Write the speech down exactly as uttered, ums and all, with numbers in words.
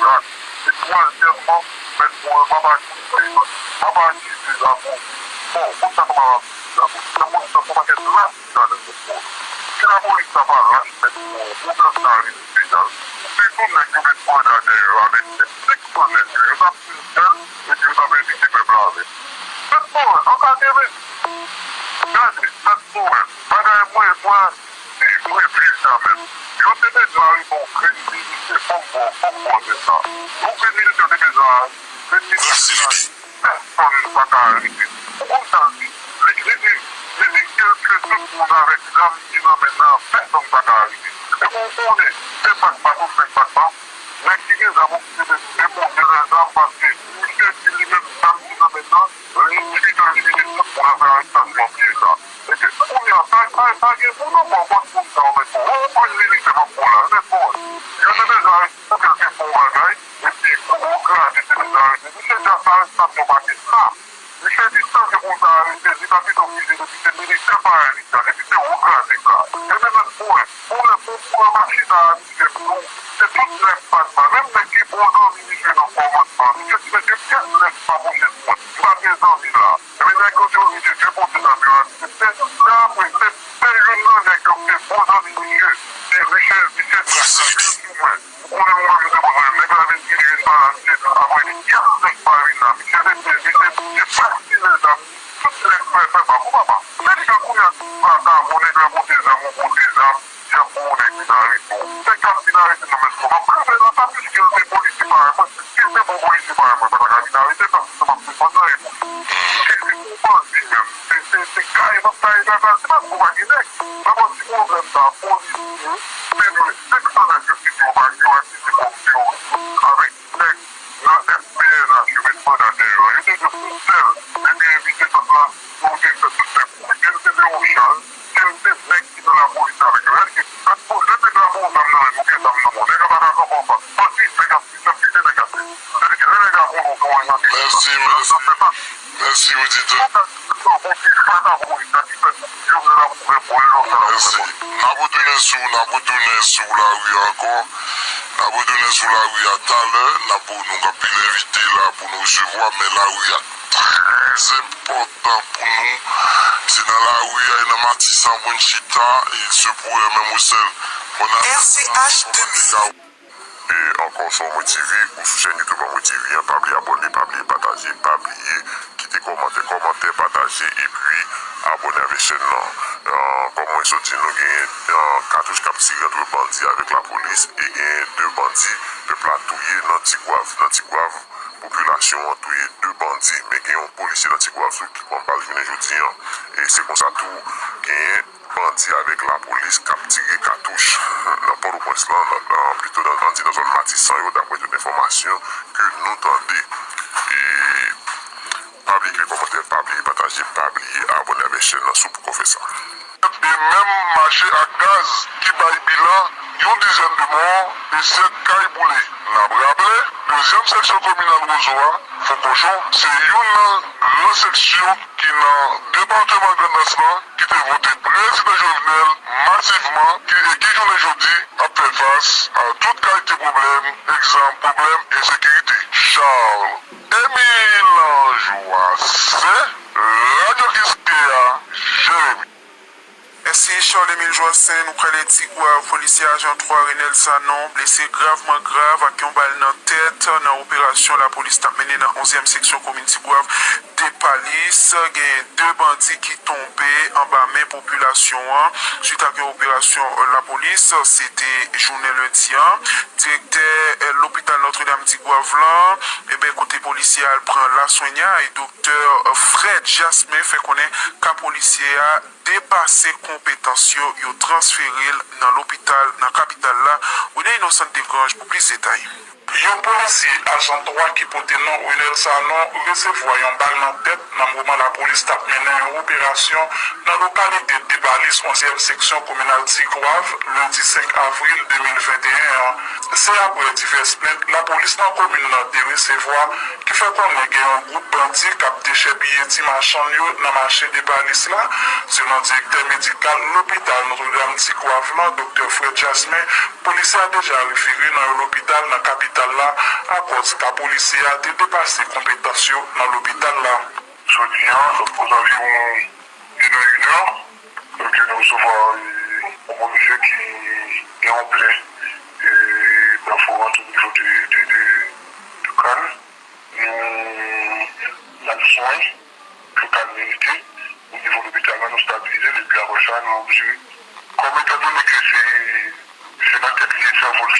Irak. E twazyèmman, mèt Morin, m ap akize, m ap akize Lapolis. Bon, konsa kòman m ap akize Lapolis? Lapolis nan fè yon pakèt lach nan tèt moun. Si Lapolis ta pa lach, mèt Morin, pou sa ta rive deja. Sitou nèg yo met manda dèyè yo avèk tèt senk san nèg yo, yo t ap fin fè l, epi yo t ap envite pèp la avè l. Mèt Morin, an ka te vin. Gade, mèt Morin, bagay mwen, mwen, Li dwe viv sa menm. Yo te met Mariton grenn minisye, fòk bò, fòk bò de sa. Yon grenn minisye yo te met la, grenn minisye yo te la, pèsonn pa ka arete. Ou konn sa l di? Li, li di, li di kèlke tout moun avèk zam ki nan men nan, pèsonn pa ka arete. Epi w konnen, se pa k pa tout nèg pa k pa. Nèg ki gen zam oblije depoze lè zam paske misye di li menm zam ki nan men nan, li di li dwe elimine tout moun afè arestasyon pye sa. Epi kounye a, pa, pa, pa gen moun ankò kont moun sa yo mèt bon. Ou konn militè m ap bon la, mèt bon. Yo te deja arete pou ke l te fè yon bagay, epi pou wo grade te deja arete. Misye di arestasyon pa gen sa. Misye di tanke pou l ta arete, li ta pito oblije depi se militè parayisyen, depi se wo grade sa. E men mèt bon, pou lè pou, pou lè machin a misye tou, se tout nèg pa t ba, menm nèg ki bon zanmi misye nan kòmandman. Misye di mesye, kèk nèg pa bouche sou mwen. M pa gen zanmi la. Epi nèg yo te oblije depoze zam yo aksepte. Men apre, se, se youn nan nèg yo ki te bon zanmi misye. Di misye, misye di misye sou mwen. Ou konnen mwen menm m te bon zanmi. Nèg la vin di li vin pale a misye. Apre li di, kèk nèg pa vin la. Misye te, misye, misye pastile zam. Tout nèg fè, fè pa pou papa. Se di ke kounye a tout vakabon, nèg la pote zam, ou pote zam. Jan pou yon nèg vin arete w. Nèg k ap vin arete nan mèt kò m ap kanpe nan sa piske l se polisye parèy mwen. Si l te bon polisye parèy mwen, pa ta ka vin arete l paske se m ap defann nan e pou li. Si se pou bandi menm, se, se, se gaye m ap gaye kaka l, se paske w pa gen nèg. Nan bò ti pwoblèm sa a, polisye, se dwe senk san nèg yo site yo pa yo akize kòm teworis avèk nèg nan F P N H yo met manda dèyè yo a. Yo te jis yon sèl, epi envite pèp la pou yo te fè tout nèg kouri. Ke l te Derochal, ke l te nèg ki nan lapolis avèk yo. Èske, èske, lè nèg la pran zam nan men m, ou gen zam nan men w, nèg la pa ka kanpe anfas. Santi nèg ap, santi nèg ap, se di ke lè nèg la konnen w se yon jan de. Mèsi, mèsi. Sa fè pa. Mèsi, oditè. Mèsi. N ap retounen sou, n ap retounen sou lari a ankò. N ap retounen sou lari a talè. N ap, nou gen anpil envite la pou nou resevwa, men lari a trè Trè enpòtan pou nou, se nan lari a, e nan Matisan pou n chita, e se pou menm ou sèl. Bon, nan R C H de mil. E ankò sou Anmwe T V ou sou chèn YouTube Anmwe T V an, pa bliye abòne, pa bliye pataje, pa bliye kite kòmantè, kòmantè, pataje, epi abòne avèk chèn nan. Kòm mwen sot di, nou gen katouch k ap tire ant bandi avèk lapolis, e gen de bandi pèp la touye nan Tigwav. Nan Tigwav, popilasyon an touye de bandi, men gen yon polisye nan Tigwav tou ki pran bal jounen jodi an. E se konsa tou, gen bandi avèk lapolis k ap tire katouch nan Pòtoprens lan, nan, nan, pito nan, nan, di nan zòn Matisan yo, daprè tout enfòmasyon ke nou tande. E pa bliye kite kòmantè, pa bliye pataje, pa bliye abòne avèk chèn nan si w poko fè sa. E menm mache ak gaz ki bay bilan yon dizèn de mò e sèt kay boule. N ap raple, dezyèm seksyon kominal Wozo a, Fon Kochon, se youn nan gran seksyon ki nan depatman Grandans lan ki te vote Prezidan Jovenel masivman ki, e ki jounen jodi ap fè fas a tout kalite pwoblèm, egzanp, pwoblèm ensekirite. Charles Emile Joassaint, Radyo Kiskeya, Jeremi. Mèsi, Charles Emile Joassaint. Nou prale Tigwav, polisye ajan twa Renel Sanon blese gravman grav ak yon bal nan tèt nan operasyon lapolis t ap mennen nan onzyèm seksyon komin Tigwav. Depalis, gen de bandi ki tonbe anba men popilasyon an swit ak yon operasyon lapolis. Se te jounen lendi an. Direktè, eh, lopital Notre-Dame Tigwav lan, e ben, kote polisye a al pran laswenyay, doktè Fred Jasmin fè konnen ka polisye a depase konpetans yo, yo transfere l nan lopital nan kapital la. René Innocent Desgranges pou plis detay. Yon polisye ajan twa ki pote non Renel Sanon resevwa yon bal nan tèt nan moman lapolis t ap mennen yon operasyon nan lokalite Depalis, onzyèm seksyon kominal Tigwav, lendi senk avril de mil venteyen an. Se aprè divès plent lapolis nan komin nan te resevwa ki fè konnen gen yon gwoup bandi k ap dechèpiye ti machann yo nan mache Depalis la. Selon direktè medikal lopital Notre-Dame Tigwav lan, doktè Fred Jasmin, polisye a deja refere nan yon lopital nan kapital la, akòz ka polisye a te depase konpetans yo nan lopital la. Jodi a, ozaviwon de nan inè, ke nou resevwa, e, yon polisye ki gen yon plè, e, nan fò vant, o nivo de, de, de, de kràn. Nou, n al swen, pou kalmite, o nivo lopital la, nou stabilize l, epi apre sa, nou oblije, kòm etandone